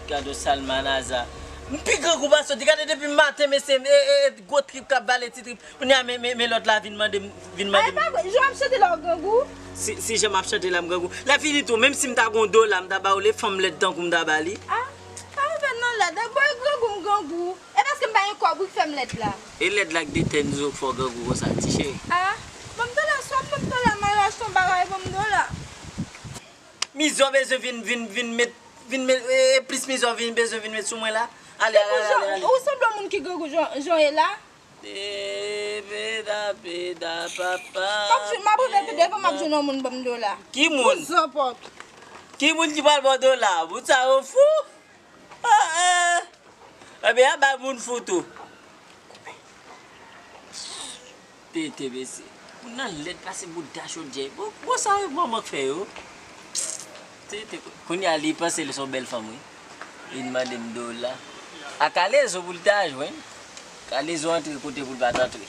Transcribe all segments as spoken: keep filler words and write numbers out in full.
Gade yon sal manaza. M pi grangou pase w, gade depi maten, mesye, e, e, e, gwo trip k ap vale ti trip. Kounye a, men, men, men lòt la vin mande m, vin mande m. A, e pa vre, jan w ap chante la w grangou? Si, si jan m ap chante la m grangou. Lè fini tou, menm si m ta gon dola, m ta ba w li, fò m lèd tankou m ta ba li. A, pa fè non lèd, e bò e grangou m grangou. E paske m pa gen kòb wi k fè m lèd la. E lèd la k detèn zo k fè w grangou konsa, ti cheri. A, ban m dola, swa ban m dola, m al achte yon bagay, ban m dola. Mizè w bezwen vin, vin, vin met, vin met, e, e plis mizè w vin, bezwen vin met sou mwen la. Ale, ale, ale, ale, ale. Ou sanble yon moun ki grangou jan, jan w ye la. E, peda, peda, papa. M ap jwenn, m ap revète devan, m ap jwenn yon moun ban m dola. Ki moun? Pou zòpòt. Ki moun ki pral ba w dola? Bout sa yo fou. Ah, ah. Ebyen, a bay moun fou tou. Tete, mesye. Moun nan lèd pase bouda chodyè. Bon, bon, sa yo manman k fè yo. Tete, kounye a li panse li se yon bèl fanm, wi. Li mande m dola. A kalezo pou l ta jwenn. Kalezo antre kote pou l pa t antre.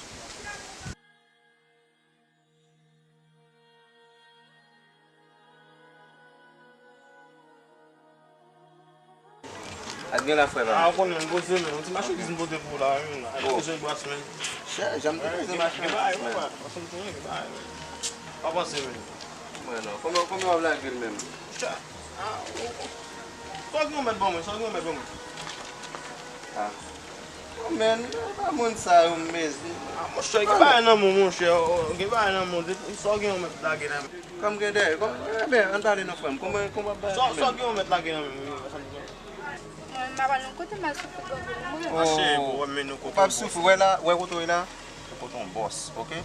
Ak gen la frè pa m. Ah, ou konnen m poze men, yon ti machandiz m pote pou ou la, wi, men. Ak bezwen bwas men. Chè, jan m te poze machandiz men. Pa panse men. Mwen non. Kòman, kòman w ap lage l menm? Chè. Ah, ou, ou. Sa w gen w mèt ban mwen, sa w gen w mèt ban mwen. Ah. Oh, men, e pa moun sa yo m bezwen. Ah, monchè, gen bagay nan men w, monchè. Oh, gen bagay nan men w. Sa w gen w mèt lage la. Kòm gen dèyè, kòm, e ben, ann pale non frè m. Kòman, kòman bagay sa w gen w mèt lage nan men w? Mwen, m pa pale yon kote, m al soufri gòj mwen. Oh, mache pou wè men nou kote w ap soufri, wè la, wè kote w ye la, se kote yon bòs, oke?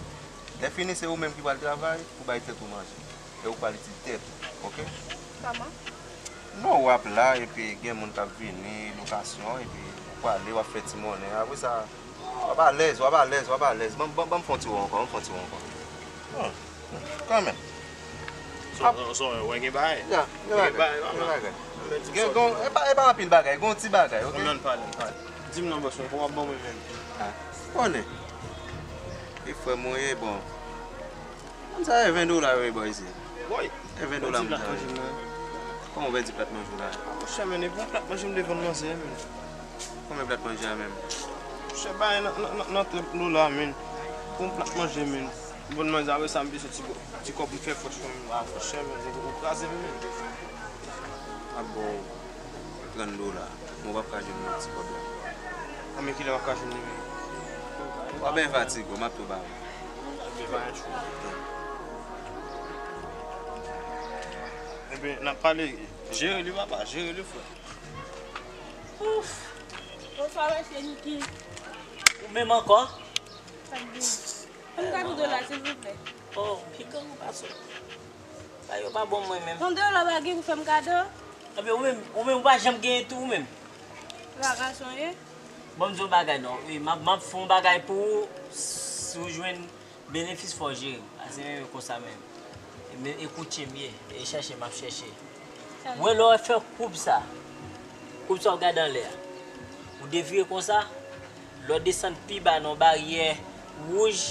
Lè fini, se ou menm ki pral travay pou bay tèt ou manje. E ou pral itil tèt ou, oke? Kòman? Non, w ap la, epi gen moun k ap vini, lokasyon, epi ou prale, w ap fè ti monnen. Apre sa, w ap alèz, w ap alèz, w ap alèz. Ban, ban, ban m fè yon ti wè ankò, ban m fè yon ti wè ankò. Hmm, hmm, kanmenm. Son, son, son, wè gen bagay. Ya, gen bagay, gen bagay. Gen, gen, e pa, e pa anpil bagay, gen yon ti bagay, oke? Ann pale, ann pale. Di m non, bòs mwen, kòman w ap ban mwen menm? Ah, konnen. E frè mwen ye, bon. Konn sa e ven dola yo ye bò isi? Woy! E ven dola m ta ye. Kòman w pèdi plat manje w la? Ah, monchè, men, e pou yon plat manje m te vann manzè, men. Konbyen plat manje a menm? Monchè, bay nan, nan, nan, nan trant dola, men. Pou yon plat manje, men. Vann manzè, apre sa, m bezwen ti kò-, ti kòb pou m fè fòs pou mwen. Ah, monchè, men, ou kraze m, men. Abo. Trant dola. Mwen p ap ka jwenn yon ti kòb la. Konbyen kilè w ap ka jwenn li menm? W ap byen fatige, m ap tou ba ou. Ebyen, pa yon chou. Ebyen, n ap pale. Jere li, papa, jere li, frè. Ouf! Bonswa, mesye Niki. Ou menm ankò? Sa k gen? Ban m kado dola, silvouplè. Oh, pikan ou pa sot. Sa yo pa bon mwen menm. Yon dola w pa gen pou fè m kado? Ebyen, ou menm, ou menm, ou pa janm genyen tou, ou menm. Ou pa gason, ye? Bon, m di yon bagay, non. Wi, m ap, m ap fè yon bagay pou ou, si w jwenn benefis, fò w jere m. A, se menm konsa menm. E men, e koute m ye, e chèche m ap chèche. Ou wè lè w fè koub sa, koub sa w gade anlè a, ou devire konsa, lè w desann pi ba nan yon baryè wouj,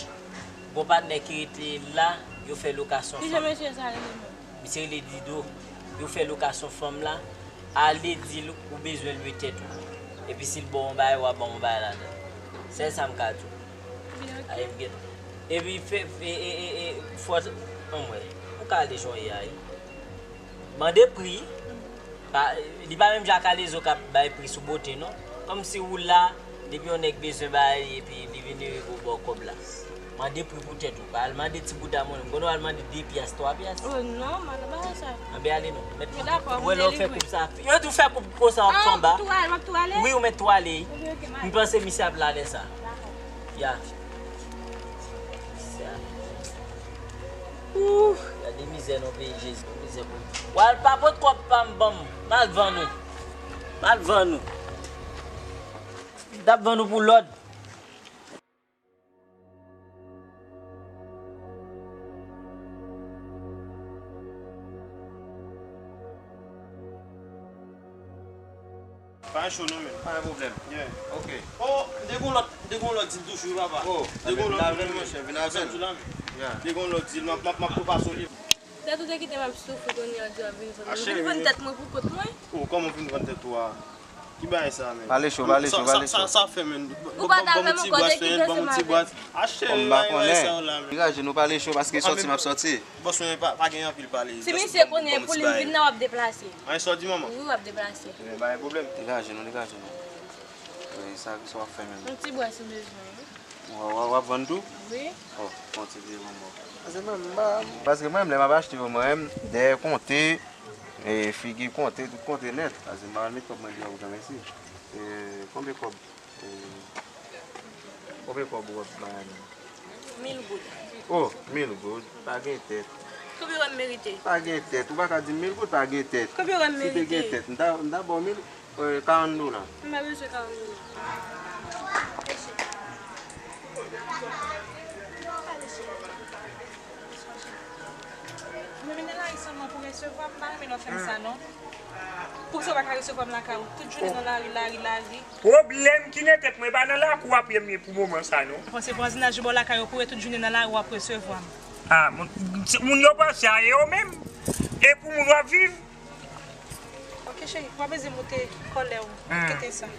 gon patnè ki rete la, yo fè lokasyon fanm. Kijan mesye sa rele menm? Misye rele Dido. Yo fè lokasyon fanm la, ale di l ou bezwen lwe tèt ou. Epi si l ba w yon bagay, w a ban m yon bagay ladan. Sèl sa m ka di w. Ebyen, oke. Epi fè, e, e, e, e, fò, anmwey, ou ka ale jan w ye a, wi. Mande pri. Pa, li pa menm jan ak Alezo k ap bay pri sou bote, non. Kòmsi ou la, depi yon nèg bezwen bagay, epi li vini, ou ba w kòb la. Mande pri pou tèt ou. Pa al mande ti bouda monnen. M konnen w al mande de pyès, twa pyès. Oh, non, m pa nan bagay sa. Anben ale non. Mèt, ou wè lè w fè koub sa. Yo di w fè koub konsa w ap fè anba. Wi, ou mèt tou ale. M panse misye ap la lè sa. Ya. Sa. Ooh, gade mizè nan peyi Jezi, mizè pou. W al pa pot kòb pa m ban m. M al vann ou. M al vann ou. M t ap vann ou pou lòd. Pa cho non, men. Pa gen pwoblèm. Yeah. Ok. Oh, m te gon lòt, m te gon lòt dil toujou, papa. Oh, m te gon lòt dil, monchè, vin avè l. Yeah. M te gon lòt dil, m ap, m ap, m ap tou pase w li. Tèt ou te kite m ap soufri kounye a, di w ap vin vann. Ou vin vann tèt mwen pou kont mwen? Oh, kòman w vin vann tèt ou a? Ki bagay sa, men? Pale cho, pale cho, pale cho. Sa, sa, sa fè, men? Ou pa ta fè m ankò de ki granse m avè. A cheri, bagay sa yo la, men. Degaje nou, pale cho, paske sòti m ap sòti. Bòs, men, pa, pa gen anpil pale. Si misye konnen pou li vin nan, w ap deplase. An, sa w di, manman? Wi, w ap deplase. Ebyen, pa gen pwoblèm. Degaje nou, degaje nou. Wi, sa, sa w ap fè menm? Yon ti bwè si w bezwen, wi. W, w, w ap vann tou? Wi. Oh, kontinye vann mwen. Paske mwen, m pa. Paske mwen, lè m ap achte yo, mwen, dèyè konte, e, figi konte, tout konte nèt. Paske m pa met kòb mwen deyò pou granmesi. E, konbyen kòb? E, konbyen kòb ou ap bay la? Mil goud. Oh, mil goud, pa gen tèt. Konbyen w merite? Pa gen tèt, ou pa ka di m mil goud, pa gen tèt. Konbyen w merite? Si te gen tèt, m ta, m ta ba w mil, e, karant dola. M pa bezwen karant dola. Mwen vin nan lari sèlman pou resevwa, m pa renmen lè w fè m sa, non. Poukisa w pa ka resevwa m lakay ou? Tout jounen nan lari, lari, lari. Pwoblèm ki nan tèt mwen, e pa nan lakou w ap ye m ye pou moman sa, non. Ou panse vwazinaj yo ba w lakay ou pou w ret tout jounen nan lari w ap resevwa m? Ah, moun, se moun yo panse a ye yo menm. E pou moun w ap viv. Ok, cheri, w ap bezwen moute kòlè w. Hmm. Kite sa.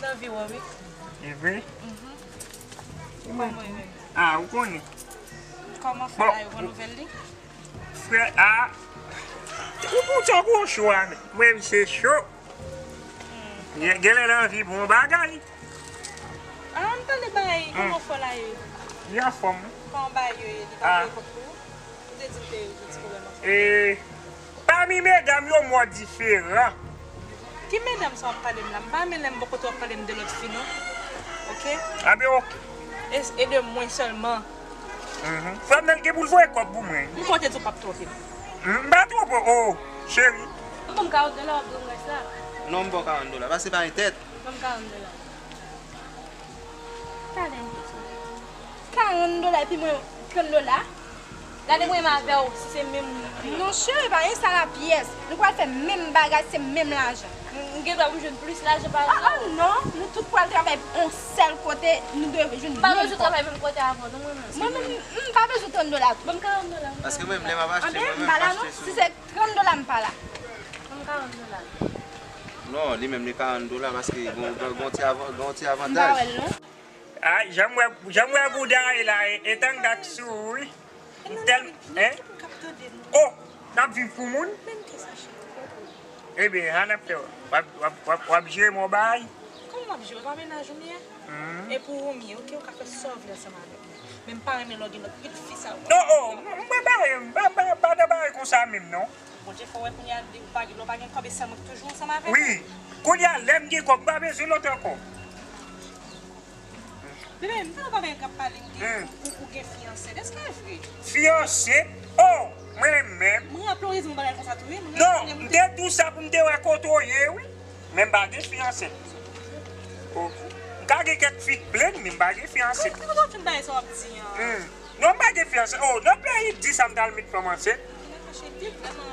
Nan vi w, wi. E vre? Mhm. Kòman w ye menm? Ah, ou konnen. Kòman fè la, yo pran nouvèl li? Frè a, ou pou tò gwo cho a, men. Mwen, misye cho. Gen, genlè l anvi bon bagay. Ah, ann pale bagay, kòman fò la ye? Li anfòm. Kòman bagay yo ye? Li pa voye kòb pou ou? Ou te di m te gen ti pwoblèm ansanm. E, pami medam yo, mò diferan. Ki medam sa w ap pale m la? M pa renmen lè m bò kote w ap pale m de lòt fi, non. Ok? Anben, ok. E, e de mwen sèlman. Mhm. Frè m nan, l gen pou l voye kòb pou mwen. M kwè w te di w p ap twonpe m. M pa twonpe w, oh, cheri. Ou ban m karant dola, w ap di w m rès la. Non, m ba w karant dola, paske pa gen tèt. Ban m karant dola. Talè. Karant dola, epi mwen, trant dola. Gade mwen menm avè w, si se menm. Non, cheri, pa gen sa la pyès. Nou pral fè menm bagay, se menm lajan. M, m gen dwa pou m jwenn plis lajan pase w. Ah, ah, non, nou tout pral travay yon sèl kote, nou dwe jwenn menm kòb. M pa bezwen travay menm kote avè w, non, mwen menm. Mwen menm, m pa bezwen trant dola tou. Ban m karant dola. Paske mwen menm, lè m ap achte, mwen menm, m pa achte sou. Si se trant dola, m pa la. Ban m karant dola. Non, li menm, li karant dola, paske gon, gon, gon ti avan-, gon ti avantaj. M pa wè l, non. Ah, jan m wè, jan m wè bouda a ye la, e, e tangak sou ou, wi. M tèl, hein? Oh, n ap viv pou moun? Ebyen, sa n ap fè? W ap, w ap, w ap, w ap jere m yon bagay? Kòman m ap jere? Pa mennaj ou m ye? Mhm. E pou ou m ye, ok? Ou ka fè sa w vle ansanm avè m. Men m pa renmen lè w gen lòt pitit fi sa yo. Non, oh, m, m pa bare, m pa, pa, pa nan bare konsa menm, non. Bondye fè w wè kounye a, ou pa gen, lè w pa gen kòb, e sèl mwen k toujou ansanm avè w. Wi. Kounye a, lè m gen kòb, m pa bezwen lòt ankò. Bebe, m tande yon bagay k ap pale, m gen, ou, ou, ou gen fi ansent. Èske e vre? Fi ansent? Oh, mwen menm. Mwen raple w, ou te di m yon bagay konsa tou, wi. Non, m te di w sa pou m te wè kote w ye, wi. Men m pa gen fi ansent. Oh, m ka gen kèk fi k plenn, men m pa gen fi ansent. Kòman, kòman w fin bay sa w ap di an? Hmm. Non, m pa gen fi ansent. Oh, nan peyi di sa m t al met fanm ansent.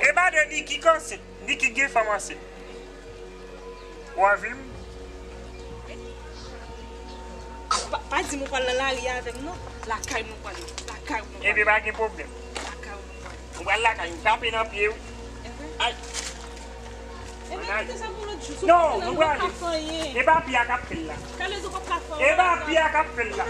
E pa de Niki k ansent. Niki gen fanm ansent. W anvi m? Pa, pa di m ou pral nan lari avè m, non. Lakay m ou pral ye. Lakay m ou pral ye. Ebyen, pa gen pwoblèm. Lakay m ou pral ye. Ou pral lakay ou, tape nan pye w. Ay. Ebyen, kite sa pou lòt jou. Non, nou pral. E pa pye a k ap fè l la. E pa pye a k ap fè l la.